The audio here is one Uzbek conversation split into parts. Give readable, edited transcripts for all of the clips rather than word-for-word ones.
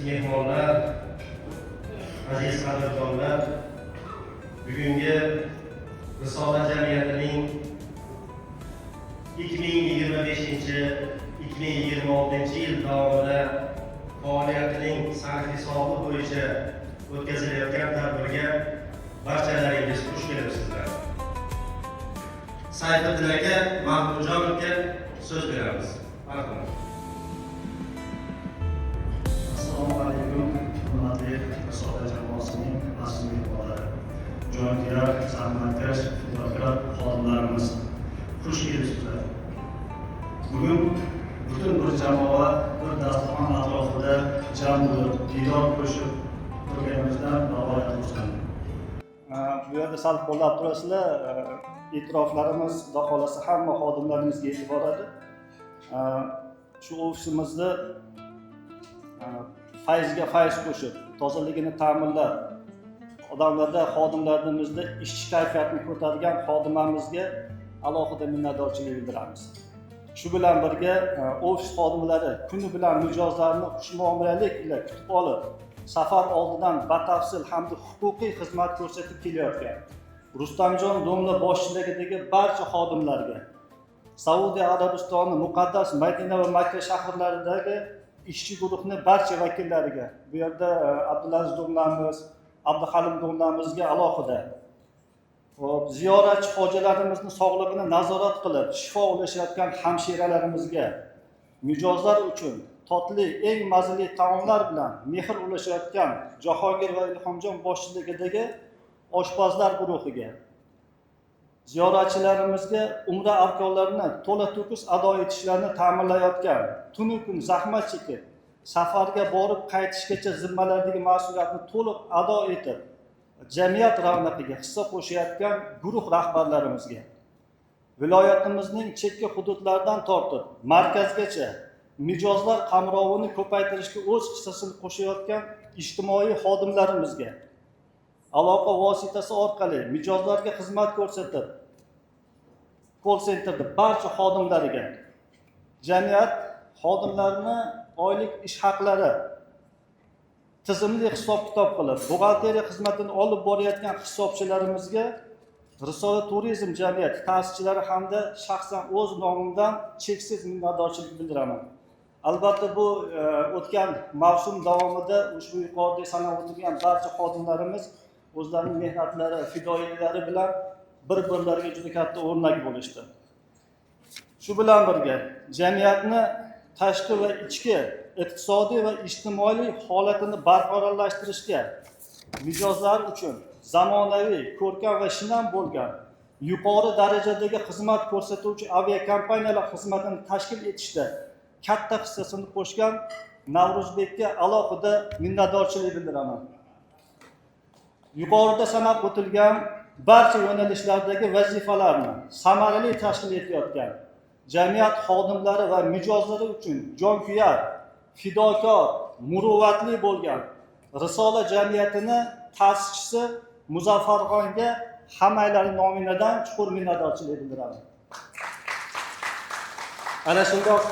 Mehmonlar, aziz qadrdonlar, bugungi Risolat jamiyatining 2025-2026 yil davomida faoliyatining sarhisobi bo'yicha o'tkazilayotgan tadbirga barchalaringiz xush kelibsizlar. Sayfiddin aka Mahmudjonovga so'z beramiz. Marhamat. Assalomu alaykum, hurmatli Risolat jamoasining aziz mehmonlari, jonkuyar, zahmatkash, fidokor xodimlarimiz, xush kelibsizlar. Bugun butun bir jamoa bir dasturxon atrofida jam bo'lib, diydor ko'rishib turganimizdan bag'oyat xursandman. Bu yerda sal qo'llab turasizlar, e'tiroflarimiz, xudo xohlasa, hamma xodimlarimizga yetib boradi. Shu ofisimizda fayzga fayz qo'shib, tozaligini ta'minlab, odamlarda, xodimlarimizda ishchi kayfiyatini ko'targan xodimamizga alohida minnatdorchilik bildiramiz. Shu bilan birga ofis xodimlari kuni bilan mijozlarni xushmuomalalik ila kutib olib, safar oldidan batafsil hamda huquqiy xizmat ko'rsatib kelayotgan Rustamjon domla boshchiligidagi barcha xodimlarga, Saudiya Arabistoni muqaddas Madina va Makka shaharlaridagi ishchi guruhni barcha vakillariga, bu yerda Abdulaziz domlamiz, Abduhalim domlamizga alohida, hop, ziyoratchi hojilarimizni sog'lig'ini nazorat qilib, shifo ulashayotgan hamshiralarimizga, mijozlar uchun totli, eng mazali taomlar bilan mehr ulashayotgan Jahongir va Ilhomjon boshchiligidagi oshpazlar guruhiga, ziyoratchilarimizga umra arkonlarini to'la to'kis ado etishlarini ta'minlayotgan, tunu kun zahmat chekib, safarga borib qaytishgacha zimmalardagi mas'uliyatni to'liq ado etib, jamiyat ravnaqiga hissa qo'shayotgan guruh rahbarlarimizga, viloyatimizning chekka hududlaridan tortib markazgacha mijozlar qamrovini ko'paytirishga o'z hissasini qo'shayotgan ijtimoiy xodimlarimizga, aloqa vositasi orqali mijozlarga xizmat ko'rsatib, call centerda barcha xodimlariga, jamiyat xodimlarini oylik ish haqlari tizimli hisob kitob qilib, buxgalteriya xizmatini olib borayotgan hisobchilarimizga Risolat turizm jamiyati ta'sischilari hamda shaxsan o'z nomimdan cheksiz minnatdorchilik bildiraman. Albatta, bu o'tgan mavsum davomida ushbu yuqorida sanab o'tilgan barcha xodimlarimiz o'zlarining mehnatlari, fidoyiliklari bilan bir birlariga juda katta o'rnak bo'lishdi. Shu bilan birga jamiyatni tashqi va ichki, iqtisodiy va ijtimoiy holatini barqarorlashtirishga, mijozlar uchun zamonaviy, ko'rkam va shinam bo'lgan yuqori darajadagi xizmat ko'rsatuvchi aviakompaniyalar xizmatini tashkil etishda katta hissasini qo'shgan Navruzbekka alohida minnatdorchilik bildiraman. Yuqorida sanab o'tilgan barcha yo'nalishlardagi vazifalarni samarali tashkil etayotgan jamiyat xodimlari va mijozlari uchun jonkuyar, fidokor, muruvvatli bo'lgan Risola jamiyatini ta'sischisi Muzaffarxonga hammanglarning nomidan chuqur minnatdorchilik bildiraman. Ana shundoq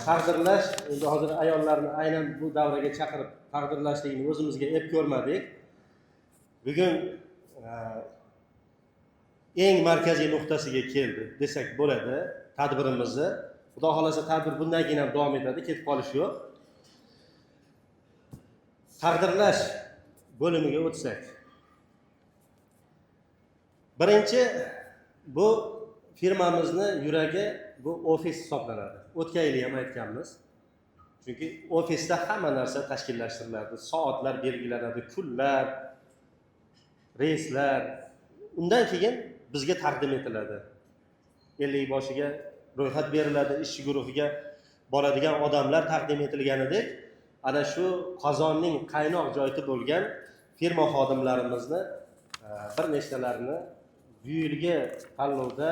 taqdirlash. Endi hozir ayollarni aynan bu davraga chaqirib taqdirlashlikni o'zimizga ep ko'rmadik. Bugun eng markaziy nuqtasiga keldi desak bo'ladi tadbirimizni. Xudo xohlasa, tadbir bundan keyin ham davom etadi, ketib qolish yo'q. Taqdirlash bo'limiga o'tsak, birinchi bu firmamizni yuragi, bu ofis hisoblanadi. O'tgan yili ham aytganmiz, chunki ofisda hamma narsa tashkillashtiriladi, soatlar belgilanadi, kunlar, reyslar undan keyin bizga taqdim etiladi, 50 boshiga ro'yxat beriladi, ishchi guruhiga boradigan odamlar taqdim etilganidek, ana shu qozonning qaynoq joyi bo'lgan firma xodimlarimizni bir nechtalarini bu yilgi tanlovda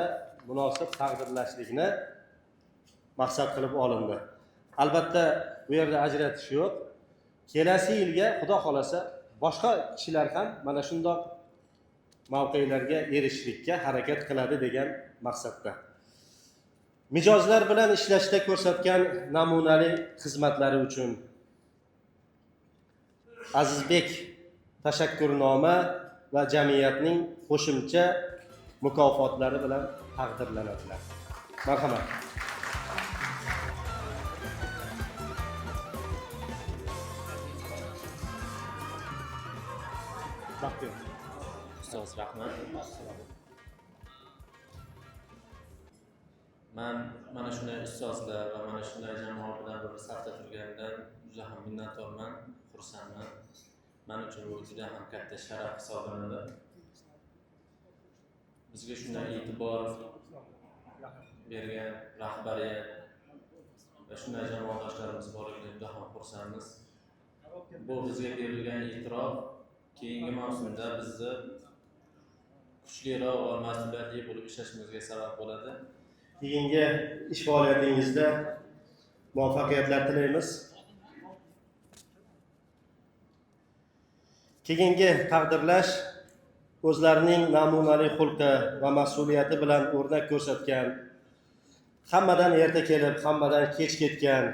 munosib taqdirlashlikni maqsad qilib olindi. Albatta, bu yerda ajratish yo'q. Kelasi yilga, xudo xohlasa, boshqa kishilar ham mana shundoq mavqelarga erishishlikka harakat qiladi degan maqsadda. Mijozlar bilan ishlashda ko'rsatgan namunali xizmatlari uchun. Azizbek tashakkurnoma va jamiyatning qo'shimcha mukofotlari bilan taqdirlanadilar. Marhamat. Baxtiyor. Ustoz, rahmat. Man mana shunday ustozlar va mana shunday jamoa bilan bir safda turganimdan juda ham minnatdorman, xursandman. Men uchun bu juda ham katta sharaf hisoblanadi. Bizga shunday e'tibor bergan rahbariyat va shunday jamoadoshlarimiz borligidan juda ham xursandmiz. Bu bizga berilgan e'tirof keyingi mavsumda bizni kuchliroq va mas'uliyatli bo'lib ishlashimizga sabab bo'ladi. Keyingi ish faoliyatingizda muvaffaqiyatlar tilaymiz. Keyingi taqdirlash o'zlarining namunali xulqi va mas'uliyati bilan o'rnak ko'rsatgan, hammadan erta kelib, hammadan kech ketgan,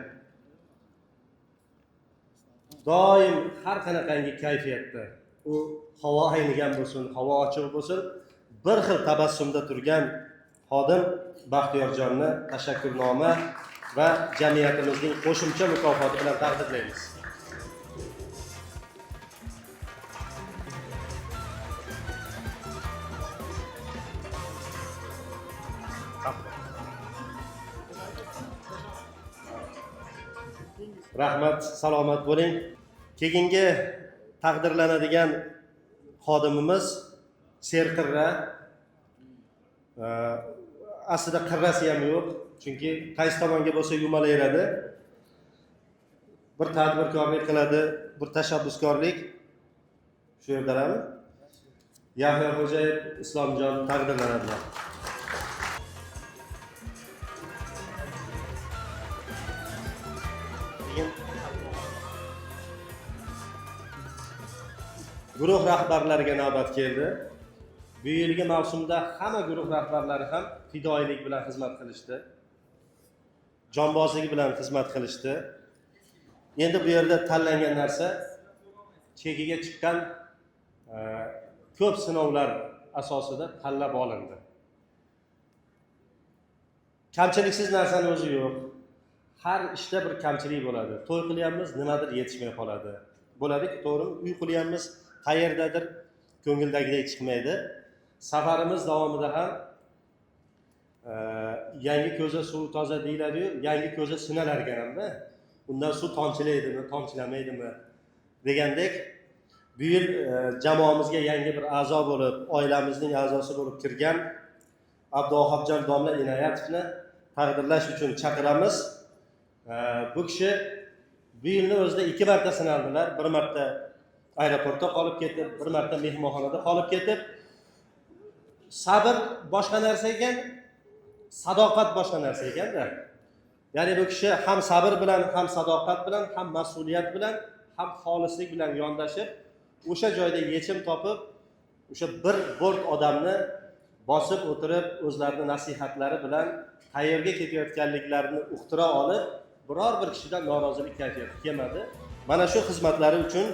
doim har qanaqangi kayfiyatda, u havo aynigan bo'lsin, havo ochiq bo'lsin, bir xil tabassumda turgan xodim Baxtiyorjonni tashakkurnoma va jamiyatimizning qo'shimcha mukofoti bilan taqdirlaymiz. Rahmat, salomat bo'ling. Keyingi taqdirlanadigan xodimimiz serqirra. Aslida qirrasi ham yo'q, chunki qaysi tomonga bo'lsa yumalayveradi. Bir tadbirkorlik qiladi, bir tashabbuskorlik. Shu yerdalarmi? Yahyo Xo'jayev, Islomjon taqdirlanadilar. Guruh rahbarlariga navbat keldi. Bu yilgi mavsumda hamma guruh rahbarlari ham fidoyilik bilan xizmat qilishdi. Jonbozlik bilan xizmat qilishdi. Endi bu yerda tanlangan narsa chekiga chiqqan ko'p sinovlar asosida tanlab olindi. Kamchiliksiz narsani o'zi yo'q. Har ishda bir kamchilik bo'ladi. To'y qilyapmiz, nimadir yetishmay qoladi. Bo'ladi-ku, to'g'rimi? Uy qilyapmiz, qayerdadir ko'ngildagidek chiqmaydi. Safarimiz davomida ham yangi ko'za suv toza deyiladi-yu, yangi ko'za sinalar ekan-da. Undan suv tomchilaydimi, tomchilamaydimi degandek, bu yil jamoamizga yangi bir a'zo bo'lib, oilamizning a'zosi bo'lib kirgan Abduvohobjon domla Inoyatovni taqdirlash uchun chaqiramiz. Bu kishi bu yilni o'zida 2 marta sinaldilar. Bir marta aeroportda qolib ketib, bir marta mehmonxonada qolib ketib. Sabr boshqa narsa ekan, sadoqat boshqa narsa ekanda. Ya'ni bu kishi ham sabr bilan, ham sadoqat bilan, ham mas'uliyat bilan, ham xolislik bilan yondashib, o'sha joyda yechim topib, o'sha bir bort odamni bosib o'tirib, o'zlarining nasihatlari bilan qayerga ketayotganliklarini uqtira olib, biror bir kishidan norozilik kayfiyati kelmadi. Mana shu xizmatlari uchun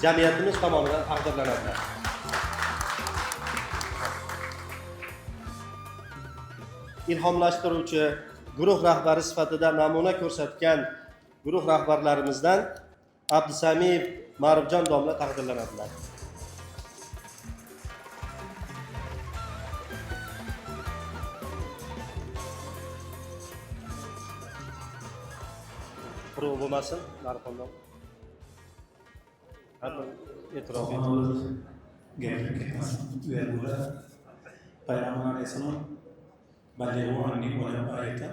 jamiyatimiz tomonidan taqdirlanadilar. Ilhomlashtiruvchi guruh rahbari sifatida namuna ko'rsatgan guruh rahbarlarimizdan Abdusamiyev Ma'rufjon domla taqdirlanadilar. Quruq bo'lmasin, Ma'rufjon. E'tirof gapirib ketmasin. Payg'ambar alayhissalom "Ballig'u anni walau ayata",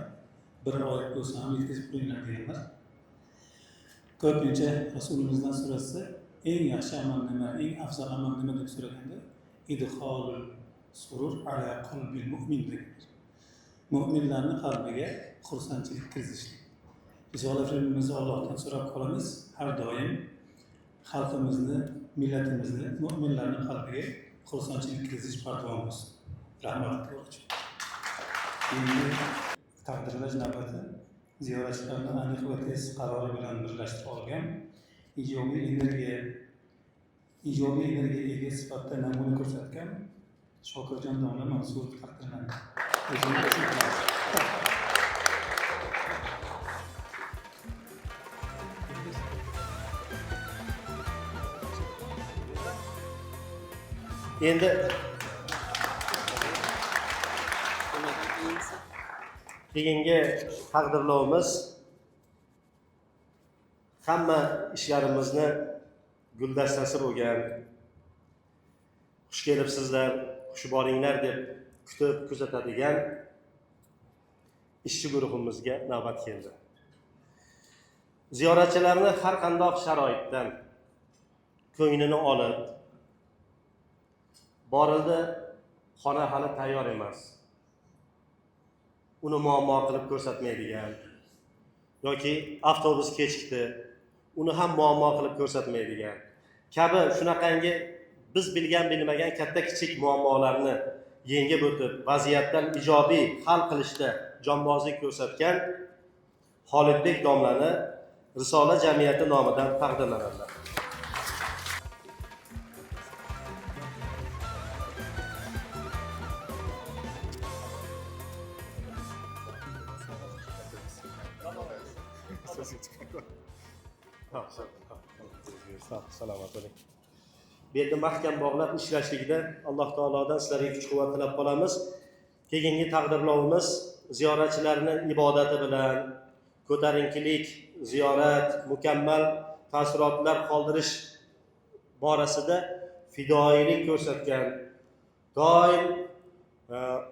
bir oyat bo'lsa ham yetkazib qo'yinglar deganlar. Ko'pincha Rasulimizdan so'rasa, eng yaxshi amal nima, eng afzal amal nima deb so'raganda, idxolul surur ala qalbil mu'min deganlar. Mu'minlarning qalbiga xursandchilik kirgizishlik. Risolat filmimizni Allohdan so'rab qolamiz, har doim xalqimizni, millatimizni, mu'minlarning qalbiga xursandchilik kirgizish bardavom bo'lsin. Rahmat uchun. Endi taqdirlash navbati ziyoratchilarni aniq va tez qarori bilan birlashtirib olgan ijobiy energiya ega sifatida namuna ko'rsatgan Shokirjon domla Mansurov taqdirlandi. Endi keyingi taqdirlovimiz hamma ishlarimizni guldastasi bo'lgan, xush kelibsizlar, xush boringlar deb kutib kuzatadigan ishchi guruhimizga navbat keldi. Ziyoratchilarni har qanday sharoitdan ko'nglini olib, borildi, xona hali tayyor emas, uni muammo qilib ko'rsatmaydigan yoki avtobus kechikdi, uni ham muammo qilib ko'rsatmaydigan kabi shunaqangi biz bilgan bilmagan katta kichik muammolarni yengib o'tib, vaziyatdan ijobiy hal qilishda jonbozlik ko'rsatgan Xolidbek domlani Risola jamiyati nomidan taqdirlanadilar. Salomat bo'ling. Belni mahkam bog'lab ishlashlikda Alloh taolodan sizlarga kuch-quvvat tilab qolamiz. Keyingi taqdirlovimiz ziyoratchilarning ibodati bilan ko'tarinkilik, ziyorat, mukammal taassurotlar qoldirish borasida fidoyilik ko'rsatgan, doim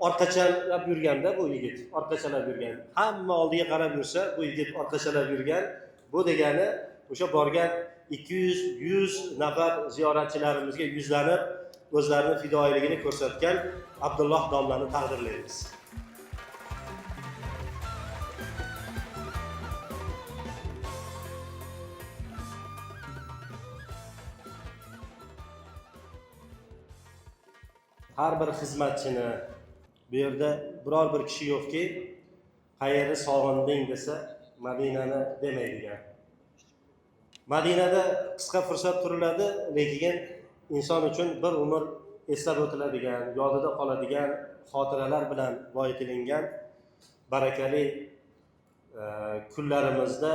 orqachalab yurganda bu yigit, orqachalab yurgan. Hamma oldiga qarab yursa, bu yigit orqachalab yurgan. Bu degani o'sha borgan 200-100 nafar ziyoratchilarimizga yuzlanib, o'zlarining fidoyiligini ko'rsatgan Abdulloh domlani taqdirlaymiz. Har bir xizmatchini bu yerda biror bir kishi yo'qki, qayerni sog'inding desa, Madinani demaydigan. Madinada qisqa fursat turiladi, lekin inson uchun bir umr eslab o'tiladigan, yodida qoladigan xotiralar bilan boyitilingan barakali kunlarimizda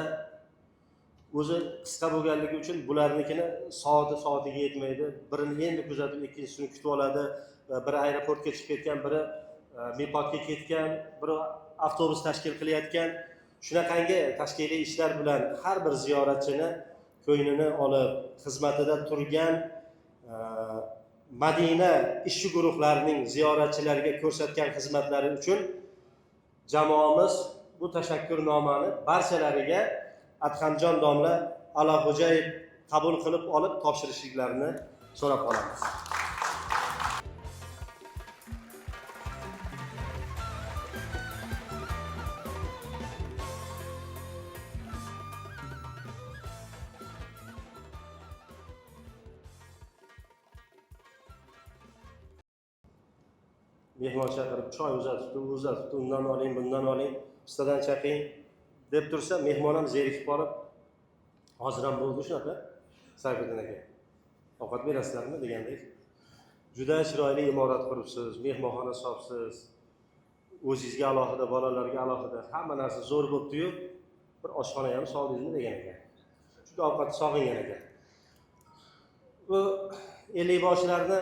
o'zi qisqa bo'lganligi uchun bularnikini soati soatiga yetmaydi. Birini endi kuzatib, ikkinchisini kutib oladi. Biri aeroportga chiqib ketgan, biri miqotga ketgan, biri avtobus tashkil qilayotgan. Shunaqangi tashkiliy ishlar bilan har bir ziyoratchini ko'nglini olib, xizmatida turgan Madina ishchi guruhlarining ziyoratchilarga ko'rsatgan xizmatlari uchun jamoamiz bu tashakkurnomani barchalariga Adhamjon domla Aloxo'jayev qabul qilib olib topshirishliklarini so'rab qolamiz. Mehmon chaqirib choy uzatibdi, u uzatibdi, undan oling, bundan oling, pistadan chaqing deb tursa, mehmon ham zerikib qolib, hozir ham bo'ldi shunaqa, Sayfiddin aka, ovqat berasizlarmi degandek. Juda chiroyli imorat quribsiz, mehmonxona solibsiz, o'zingizga alohida, bolalarga alohida, hamma narsa zo'r bo'pti-yu, bir oshxona ham soldingizmi degan ekan. Juda ovqat sog'ingan ekan. Bu ellikboshlarni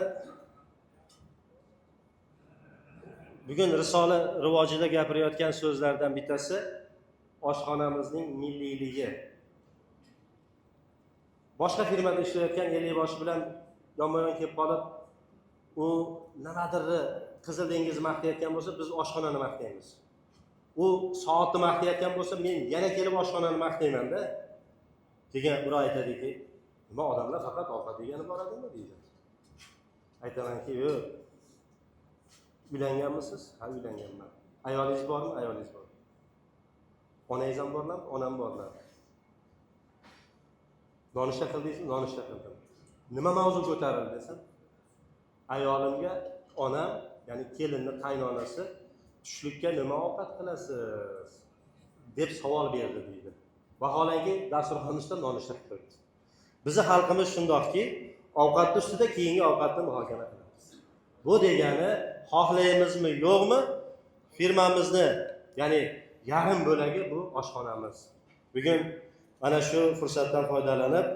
bugun Risola rivojida gapirayotgan so'zlardan bittasi oshxonamizning milliyligi. Boshqa firmada ishlayotgan ellikboshi bilan yonma-yon kelib qolib, u nimadirni Qizil dengizni maqtayotgan bo'lsa, biz oshxonani maqtaymiz. U soatni maqtayotgan bo'lsa, men yana kelib oshxonani maqtayman-da. Degan birov aytadiki, nima odamlar faqat ovqat yegani boradimi deydi. Aytamanki, yo'q. Uylanganmisiz? Ha, uylanganman. Ayolingiz bormi? Ayolingiz bor. Onangiz ham bormi? Onam borlar. Nonushta qildingizmi? Nonushta qildim. Nima mavzu ko'tarildi desam, ayolimga onam, ya'ni kelinni qaynonasi tushlikka nima ovqat qilasiz deb savol berdi deydi. Vaholanki dasturxonimizda nonushta qilibdi. Bizni xalqimiz shundoqki, ovqatni ustida keyingi ovqatni muhokama qilamiz. Bu degani xohlaymizmi yo'qmi, firmamizni, ya'ni yarim bo'lagi bu oshxonamiz. Bugun mana shu fursatdan foydalanib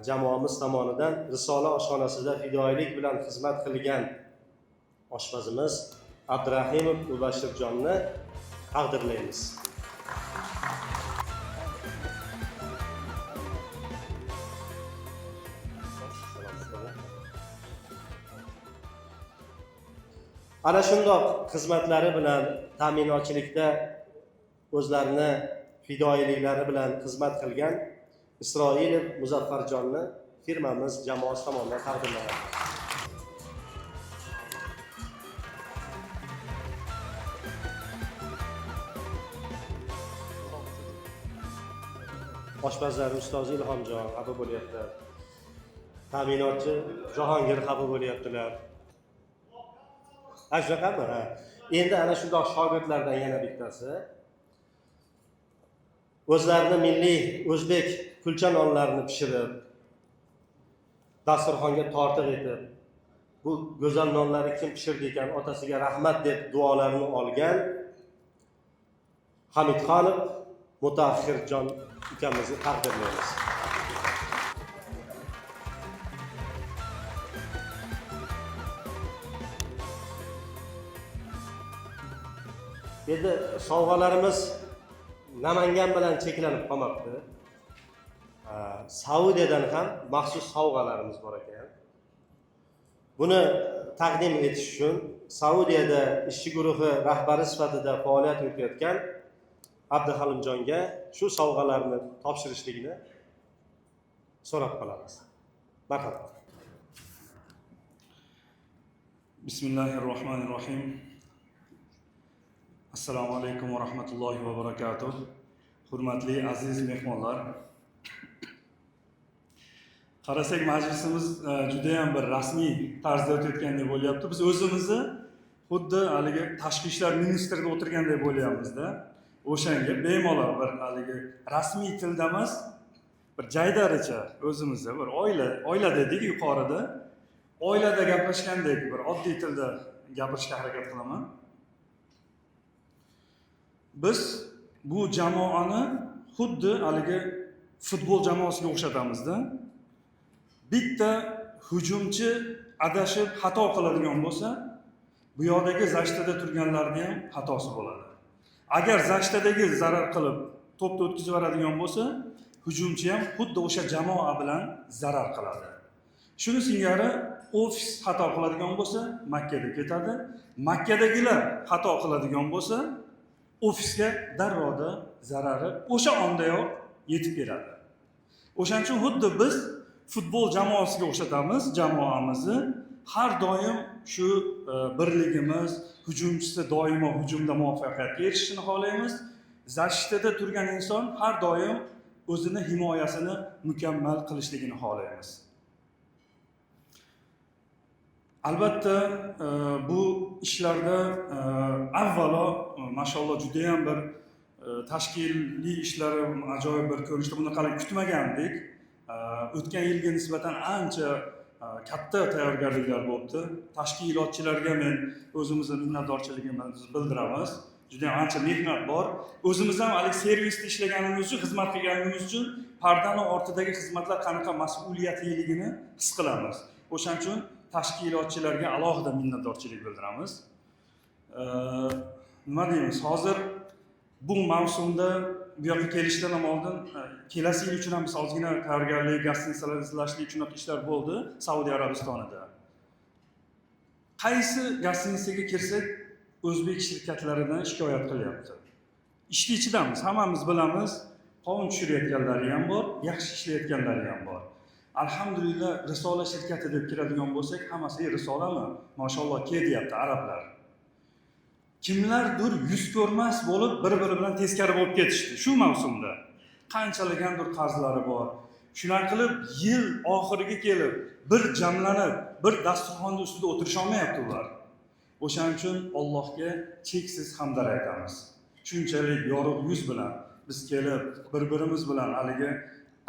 jamoamiz tomonidan Risola oshxonasida fidoyilik bilan xizmat qilgan oshpazimiz Abdurahimov Mubashirjonni taqdirlaymiz. Ana shundoq xizmatlari bilan ta'minotchilikda o'zlarini fidoyiliklari bilan xizmat qilgan Isroilov Muzaffarjonni firmamiz jamoasi tomonidan taqdirlanadi. Oshpazlar ustozi Ilhomjon xafa bo'lyaptilar. Ta'minotchi Jahongir xafa bo'lyaptilar. Ha, shunaqami? Ha. Endi ana shundoq shogirdlardan yana bittasi o'zlarini milliy o'zbek kulcha nonlarini pishirib, dasturxonga tortiq etib, bu go'zal nonlarni kim pishirdi ekan, otasiga rahmat deb duolarini olgan Hamidxonov Mutahhirjon ukamizni taqdirlaymiz. Endi sovg'alarimiz Namangan bilan cheklanib qolmabdi. Saudiyadan ham maxsus sovg'alarimiz bor ekan. Buni taqdim etish uchun Saudiyada ishchi guruhi rahbari sifatida faoliyat yuritayotgan Abduhalimjonga shu sovg'alarni topshirishlikni so'rab qolamiz. Marhamat. Bismillahirrohmanirrohim. Assalomu alaykum va rahmatullohi va barakatuh. Hurmatli aziz mehmonlar. Qarasak majlisimiz juda ham bir rasmiy tarzda o'tayotgandek bo'lyapti. Biz o'zimizni xuddi haligi tashqi ishlar ministrida o'tirgandek bo'lyapmiz-da. O'shanga bemalol bir haligi rasmiy tilda emas, bir jaydaricha o'zimizni bir oila dedik yuqorida. Oilada gaplashgandek bir oddiy tilda gapirishga harakat qilaman. Biz bu jamoani xuddi haligi futbol jamoasiga o'xshatamizda. Bitta hujumchi adashib xato qiladigan bo'lsa, bu yoqdagi zashtada turganlarning ham xatosi bo'ladi. Agar zashtadagi zarar qilib to'pni o'tkazib yuboradigan bo'lsa, hujumchi ham xuddi o'sha jamoa bilan zarar qiladi. Shuni singari ofis xato qiladigan bo'lsa, Makkada ketadi. Makkadagilar xato qiladigan bo'lsa, ofisga darrovda zarari o'sha ondayoq yetib keladi. O'shaning uchun xuddi biz futbol jamoasiga o'xshatamiz jamoamizni. Har doim shu birligimiz, hujumchisi doimo hujumda muvaffaqiyatga erishishini xohlaymiz. Zashtada turgan inson har doim o'zini himoyasini mukammal qilishligini xohlaymiz. Albatta bu ishlarda avvalo mashalloh juda ham bir tashkiliy ishlari ajoyib bir ko'rinishda, buni qalay kutmagandik. O'tgan yilga nisbatan ancha katta tayyorgarliklar bo'libdi. Tashkilotchilarga men o'zimizni minnatdorchiligimizni bildiramiz. Juda ham ancha mehnat bor. O'zimiz ham hali servisda ishlaganimiz uchun, xizmat qilganimiz uchun pardani ortidagi xizmatlar qanaqa mas'uliyatliligini his qilamiz. O'shaning uchun tashkilotchilarga alohida minnatdorchilik bildiramiz. Nima deymiz? Hozir bu mavsumda bu yoqqa kelishdan ham oldin kelasi yil uchun ham biz ozgina tayyorgarlik, gastinisalar izlashlik uchun ishlar bo'ldi Saudiya Arabistonida. Qaysi gastinisaga kirsak, o'zbek shirkatlaridan shikoyat qilyapti. Ishni ichidamiz, hammamiz bilamiz, qovun tushirayotganlari ham bor, yaxshi ishlayotganlari ham bor. Alhamdulillah, Risola shirkati deb kiradigan bo'lsak, hammasi Risolami? Mashalloh, kel deyapti arablar. Kimlardir yuz ko'rmas bo'lib bir-biri bilan teskari bo'lib ketishdi shu mavsumda. Qanchalagandir qarzlari bor. Shular qilib yil oxiriga kelib bir jamlanib, bir dasturxonning ustida o'tirisha olmayapti ular. O'shaning uchun Allohga cheksiz hamdlar aytamiz. Shunchalik yorug' yuz bilan biz kelib bir-birimiz bilan haligi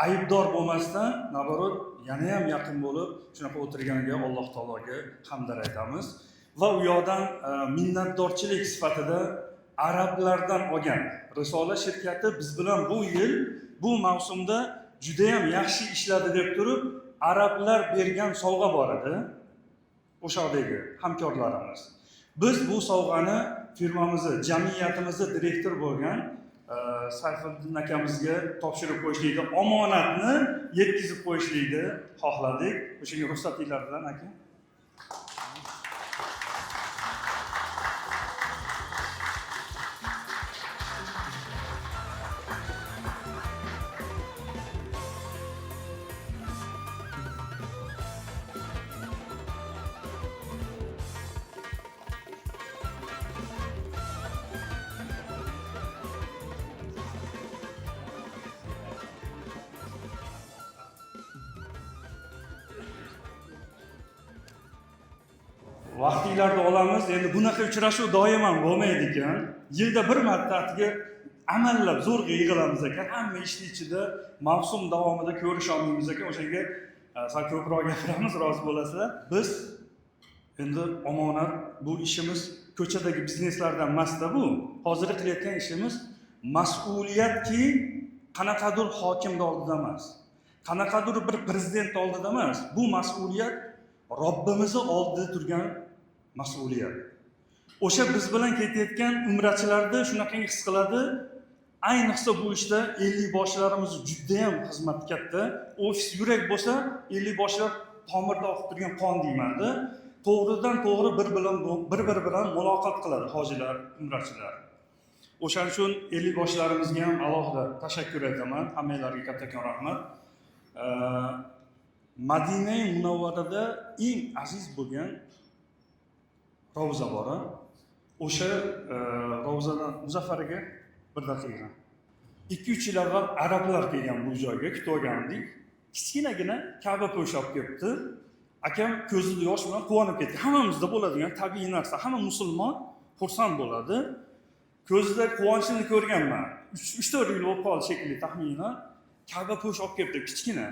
Aybdor bo'lmasdan, наоборот, yana ham yaqin bo'lib shunaqa o'tirganiga Alloh taologa hamdlar aytamiz. Va u yoqdan minnatdorchilik sifatida arablardan olgan Risola shirkati biz bilan bu yil, bu mavsumda juda ham yaxshi ishladi deb turib, arablar bergan sovg'a bor edi. O'sha yoqdagi hamkorlarimiz. Biz bu sovg'ani firmamizni, jamiyatimizni direktor bo'lgan Sayfiddin akamizga topshirib qo'yishlikni, omonatni yetkazib qo'yishlikni xohladik. O'shanga ruxsatinglar bilan aka. Vaqtinglarni olamiz. Endi bunaqa uchrashuv doim ham bo'lmaydi ekan. Yilda bir marta atiga amallab zo'rg'a yig'ilamiz ekan. Hamma ishni ichida mavsum davomida ko'risha olmaymiz ekan. O'shanga sal ko'proq gapiramiz, rozi bo'lasizlar. Biz endi omonat, bu ishimiz ko'chadagi bizneslardan emasda bu. Hozir qilayotgan ishimiz mas'uliyatki, qanaqadir hokimning oldida emas, qanaqadir bir prezident oldida emas. Bu mas'uliyat Robbimizni oldida turgan mas'uliyat. O'sha biz bilan ketayotgan umrachilarda shunaqangi his qiladi. Ayniqsa bu ishda 50 boshlarimiz juda ham xizmat katta. Ofis yurak bo'lsa, 50 boshlar tomirda oqib turgan qon deymanda. To'g'ridan to'g'ri bir-biri bilan muloqot qiladi hojilar, umrachilar. O'shaning uchun 50 boshlarimizga ham alohida tashakkur aytaman. Hammanglarga kattakon rahmat. Madina Munavvarada eng aziz bo'lgan ravza bor. O'sha ravzadan Muzaffar aka bir daqiqa. 2-3 yil avval arablar kelgan bu joyga, kutib olgandik. Kichkinagina Ka'ba po'sh olib kelibdi. Akam ko'zida yosh bilan quvonib ketdi. Hammamizda bo'ladigan tabiiy narsa, hamma musulmon xursand bo'ladi. Ko'zida quvonchini ko'rganman. 3-4 yil bo'lib qoldi shekilli taxminan. Ka'ba po'sh olib kelibdi kichkina.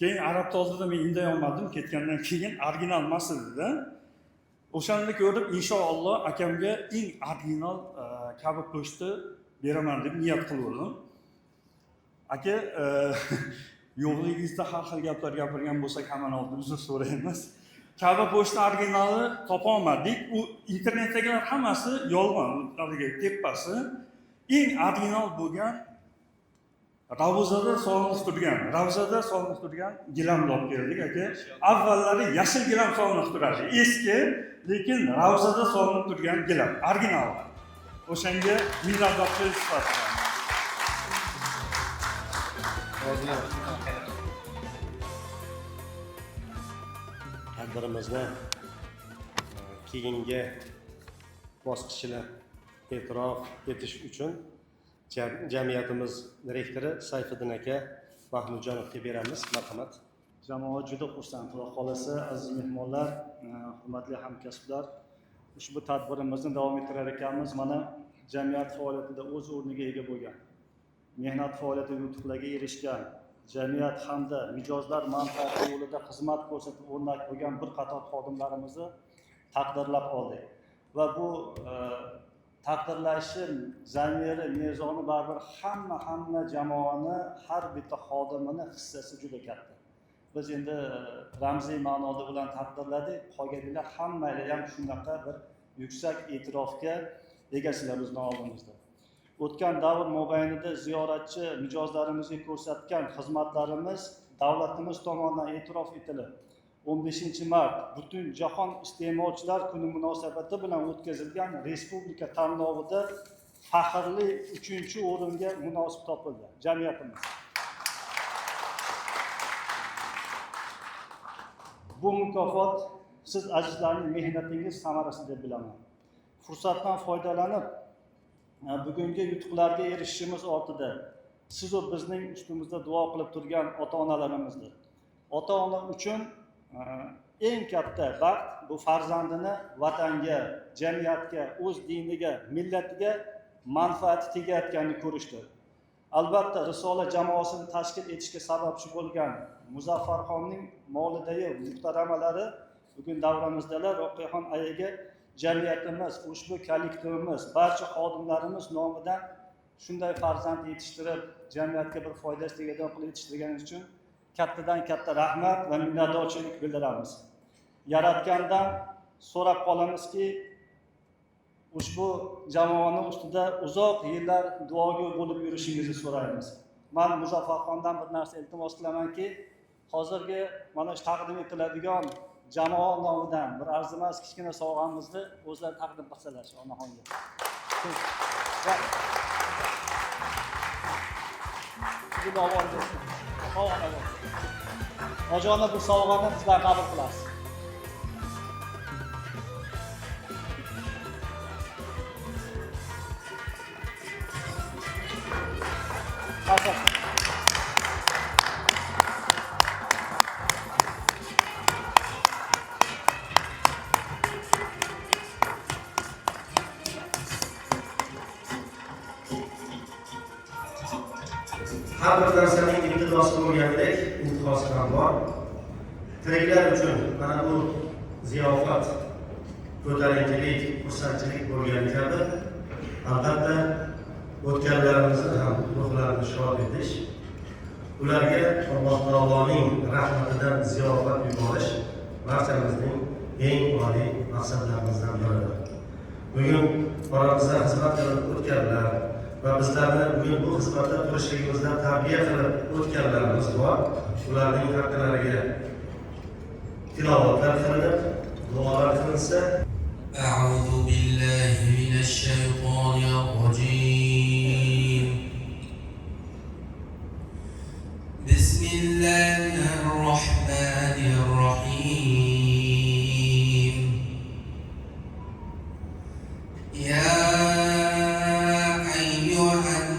Keyin arab oldida men inday olmadim, ketgandan keyin original emas edi-da. O'shanda ko'rib, inshaalloh akamga eng original Ka'ba po'shni beraman deb niyat qildim. Aka, yo'qligingizda har xil gaplar gapirgan bo'lsak, hammani oldida uzr so'raymiz. Ka'ba po'shni originali topa olmadik. U internetdagilar hammasi yolg'on, haligi tepasi. Eng original bo'lgan Ravzada solinib turgan, ravzada solinib turgan gilamni olib keldik aka. Avvallari yashil gilam solinib turardi, eski, lekin ravzada solinib turgan gilam, original. O'shanga minnatdorchilik sifatida. Tadbirimizni keyingi bosqichini e'tirof etish uchun jamiyatimiz direktori Sayfiddin aka Mahmudjonovga beramiz. Marhamat. Jamoa juda xursand. Xudo xolasa, aziz mehmonlar, hurmatli hamkasblar, ushbu tadbirimizni davom ettirar ekanmiz. Mana jamiyat faoliyatida o'z o'rniga ega bo'lgan, mehnat faoliyatida yutuqlarga erishgan, jamiyat hamda mijozlar manfaati yo'lida xizmat ko'rsatib o'rnak bo'lgan bir qator xodimlarimizni taqdirlab oldik. Va bu taqdirlashi zamiri, mezoni baribir hamma jamoani, har bitta xodimini hissasi juda katta. Biz endi ramziy ma'noda bilan taqdirladik, qolganlar hammalari ham shunaqa bir yuksak e'tirofga egasizlar bizni oldimizda. O'tgan davr mobaynida ziyoratchi mijozlarimizga ko'rsatgan xizmatlarimiz davlatimiz tomonidan e'tirof etilib, 15 mart Butun jahon iste'molchilar kuni munosabati bilan o'tkazilgan respublika tanlovida faxrli 3-o'ringa munosib topildi jamiyatimiz. Bu mukofot siz azizlarning mehnatingiz samarasi deb bilaman. Fursatdan foydalanib, bugungi yutuqlarga erishishimiz ortida siz va bizning ustimizda duo qilib turgan ota-onalarimizdir. Ota-ona uchun eng katta baxt bu farzandini vatanga, jamiyatga, o'z diniga, millatiga manfaati tegayotganini ko'rishdir. Albatta, Risola jamoasini tashkil etishga sababchi bo'lgan Muzaffarxonning molidayi muhtaramalari bugun davramizdalar. Roqiyaxon ayaga jamiyatimiz, ushbu kollektivimiz, barcha xodimlarimiz nomidan shunday farzand yetishtirib, jamiyatga bir foydasi tegadigan qilib yetishtirgani uchun kattadan katta rahmat va minnatdorchilik bildiramiz. Yaratgandan so'rab qolamizki, ushbu jamoani ustida uzoq yillar duogo'y bo'lib yurishingizni so'raymiz. Men Muzaffarxondan bir narsa iltimos qilamanki, hozirgi mana shu taqdim etiladigan jamoa nomidan bir arzimas kichkina sovg'amizni o'zlari taqdim qilsalar onaxonga. Hojona bu sovg'ani bizlar qabul qilasiz. Har bir narsaning ibtidosi bo'lganidek intihosi ham bor. Tiriklar uchun mana bu ziyofat, ko'tarinkilik, xursandchilik bo'lgani kabi, albatta o'tganlarimizni ham ruhlarini shod etish, ularga Alloh taoloning rahmatidan ziyofat yuborish barchamizning eng oliy maqsadlarimizdan biridir. Bugun oramizda xizmat qilib o'tganlar va bizlarni bugun bu xizmatda turishligimizdan tarbiya qilib o'tganlarimiz bor. Ularning haqqilariga tilovatlar qilinib, duolar qilinsa. A'udhu billahi minash shaytonir rojim. Bismillahir rohmanir rohim. Ya ayyuhan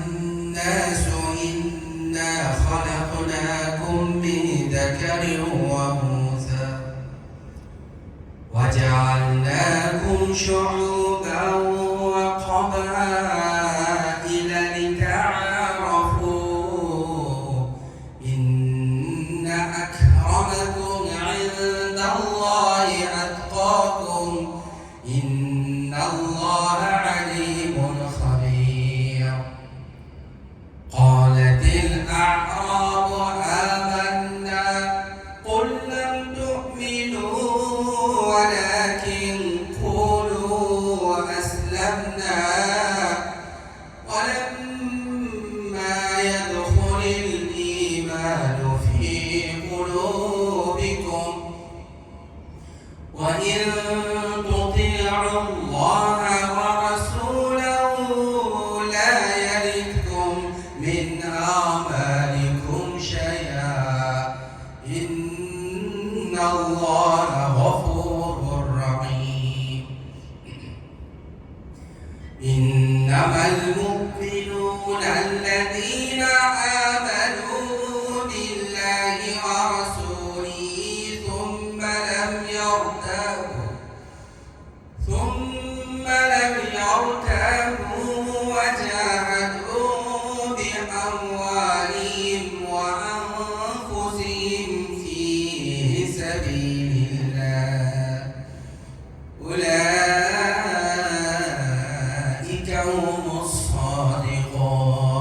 nas inna khalaqnakum min dhakarin wa untha wa ja'alnakum shu'uban wa qaba'ila lita'arafu inna akramakum 'inda Allahi atqakum inna Allaha 'alimun khabir. Qalatil a'rabu amanna qul lam tu'minu walakin qulu aslamna walamma yadkhulil imanu fi qulubikum wa in tuti'u Allaha wa rasulahu la yalitkum min a'malikum shay'a inna Allaha ghafurur rahim. Innamal mu'minuna alladhina amanu billahi wa rasulihi thumma lam yartabu wa jahadu bi amwalihim wa anfusihim fi sabilillah ulaika humus sadiqun.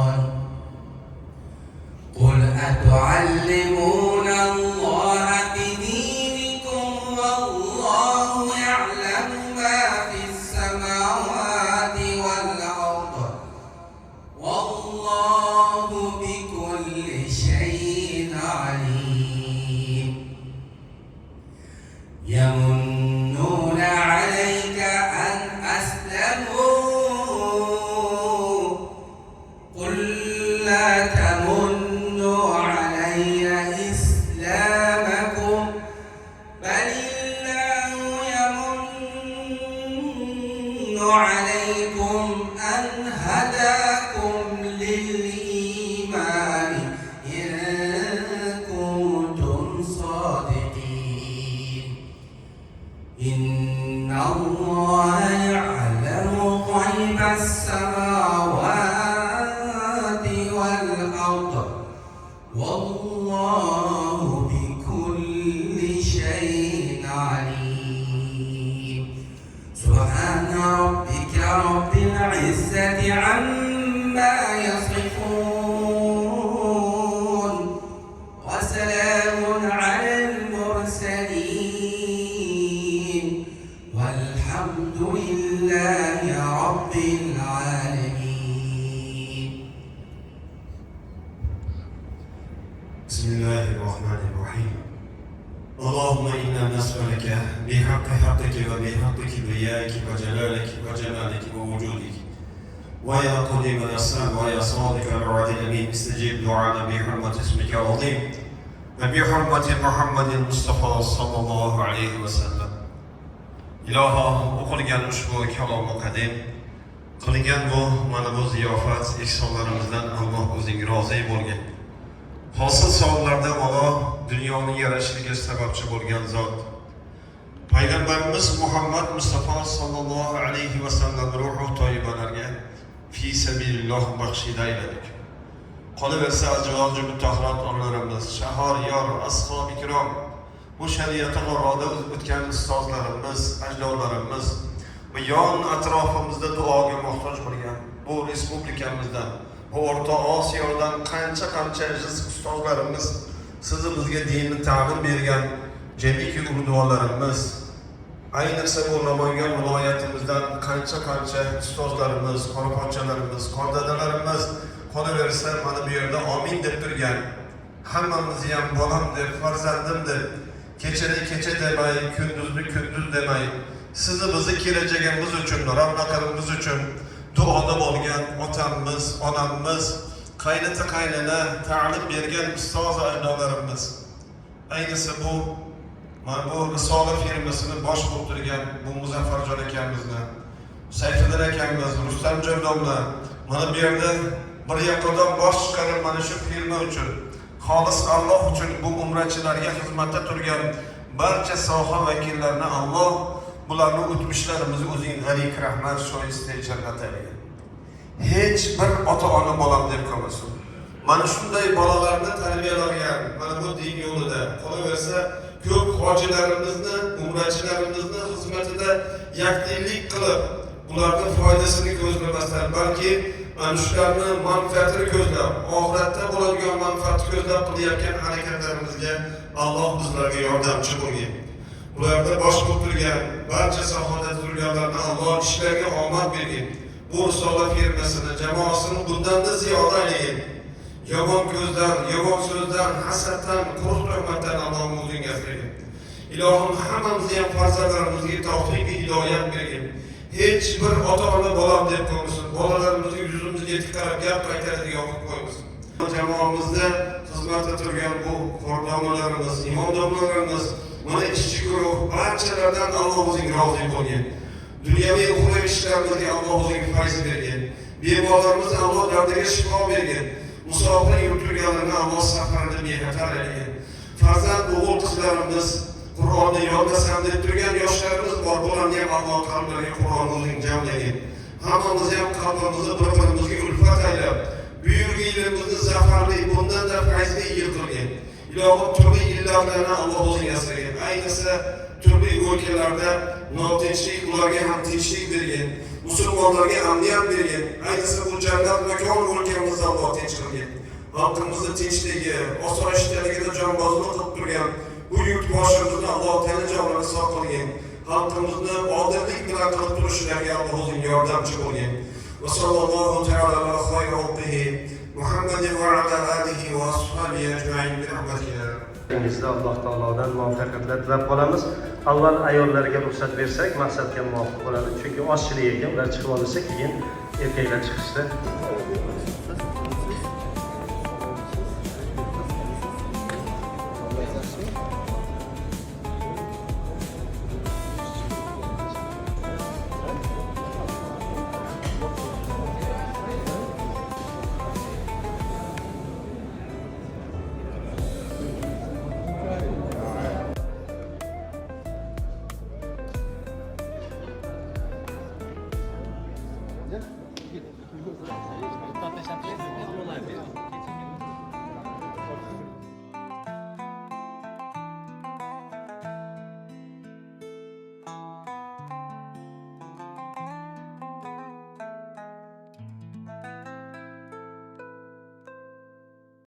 اللهم إنا نسألك بحق حقك وبحق كبريائك وجلالك وجمالك ووجودك ويا قديم الإحسان ويا صادق الوعد الأمين استجب دعانا بحرمة اسمك العظيم وبحرمة محمد المصطفى صلى الله عليه وسلم. Iloho, o'qilgan ushbu kalomi qadim, qilingan bu mana bu ziyofat ehsonlarimizdan Alloh o'zing rozi bo'lgin. Hosil savoblardan Alloh dunyoni yarashishiga sababchi bo'lgan zot Payg'ambarimiz Muhammad Mustafa sallallohu alayhi vasallam ruhi toyibalarga fi sabililloh baxshida ayladik. Qolaversa, azvoji mutahharat onalarimiz, shahar yor, ashob ikrom, bu shariati g'arroda o'tgan ustozlarimiz, ajdodlarimiz va yon atrofimizda duoga muhtoj bo'lgan bu respublikamizdan, bu O'rta Osiyodan qancha qancha aziz ustozlarimiz, sizni bizga dinni ta'lim bergan jamiki ulug'vorlarimiz, ayniqsa bu Namangan viloyatimizdan qancha qancha ustozlarimiz, qorapochalarimiz, qordadalarimiz, qolaversa mana bu yerda omin deb turgan hammamizni ham bolam deb, farzandim deb, kechani kecha demay, kunduzni kunduz demay, sizni bizni kelajagimiz uchun, ravnaqimiz uchun duoda bo'lgan otamiz, onamiz, qaynota qaynona, ta'lim bergan ustoz ajdodlarimiz, ayniqsa bu mana bu Risola firmasini bosh bo'lib turgan bu Muzaffarjon akamizni, Sayfiddin akamiz, Rustamjon domla, mana bu yerda bir yoqadan bosh chiqarib mana shu firma uchun, xolis Alloh uchun bu umrachilarga xizmatda turgan barcha soha vakillarini Alloh bularni o'tmishlarimizga o'zing g'arik rahmat, shoista jannat aylagin. Hech bir ota-ona bolam deb qolmasin. Mana shunday bolalarni tarbiyalagan mana bu din yo'lida, qolaversa ko'p hojilarimizni, umrachilarimizni xizmatida yakdillik qilib, ularni foydasini ko'zlamasdan, balki mana shularni manfaatini ko'zlab, oxiratda bo'ladigan manfaatni ko'zlab qilayotgan harakatlarimizga Alloh bizlarga yordamchi bo'lgin. Ularda bosh bo'lib turgan barcha sohada turganlarni Alloh ishlariga omad bergin. Bu Risola firmasini, jamoasini bundan-da ziyoda aylagin. Yomon ko'zdan, yomon so'zdan, hasaddan, quruq tuhmatdan Allohim o'zing asragin. Ilohim, hammamizni ham farzandlarimizga tavfiq va hidoyat bergin. Hech bir ota-ona bolam deb qo'ymasin. Bolalarimizga yuzimizga tik qarab gap qaytaradigan qilib qo'ymasin. Jamoamizda xizmatda turgan bu xordomalarimiz, imom domlalarimiz, mana ishchi guruh barchalardan Alloh o'zing rozi bo'lgin. Dunyoviy uxraviy ishlarimizga Alloh o'zing fayz bergin. Bemorlarimizni Alloh dardiga shifo bergin. Musofir yurib turganlarni Alloh safarida bexatar aylagin. Farzand o'g'il qizlarimiz Qur'onni yodlasam deb turgan yoshlarimiz bor, bularni ham Alloh qalblariga Qur'on o'zing jamlagin. Hammamizni ham qalbimizni bir-birimizga ulfat aylab, buyuk yilimizni zafarli, bundan-da fayzli yil qilgin. Ilohim, turli illatlarni Alloh o'zing asragin. Ayniqsa turli o'lkalarda notinchlik, ularga ham tinchlik bergin. Musulmonlarga amniyat bergin. Ayniqsa bu jannat makon o'lkamizda Alloh tinch qilgin. Xalqimizni tinchligi, osoyishtaligida jonbozlik qilib turgan bu yurtboshimizni Alloh tani jonini sog' qilgin. Xalqimizni odillik bilan qilib turishlariga Alloh o'zing yordamchi bo'lgin. Va sallallohu ta'ala ala xayri xalqihi Muhammadin va ala alihi va ashabihi ajma'in bi rahmatika. Dengizda Alloh taolodan muvaffaqiyatlar tilab qolamiz. Avval ayollarga ruxsat bersak, maqsadga muvofiq bo'ladi. Chunki ozchilik ekan, ular chiqib olsa, keyin erkaklar chiqishda.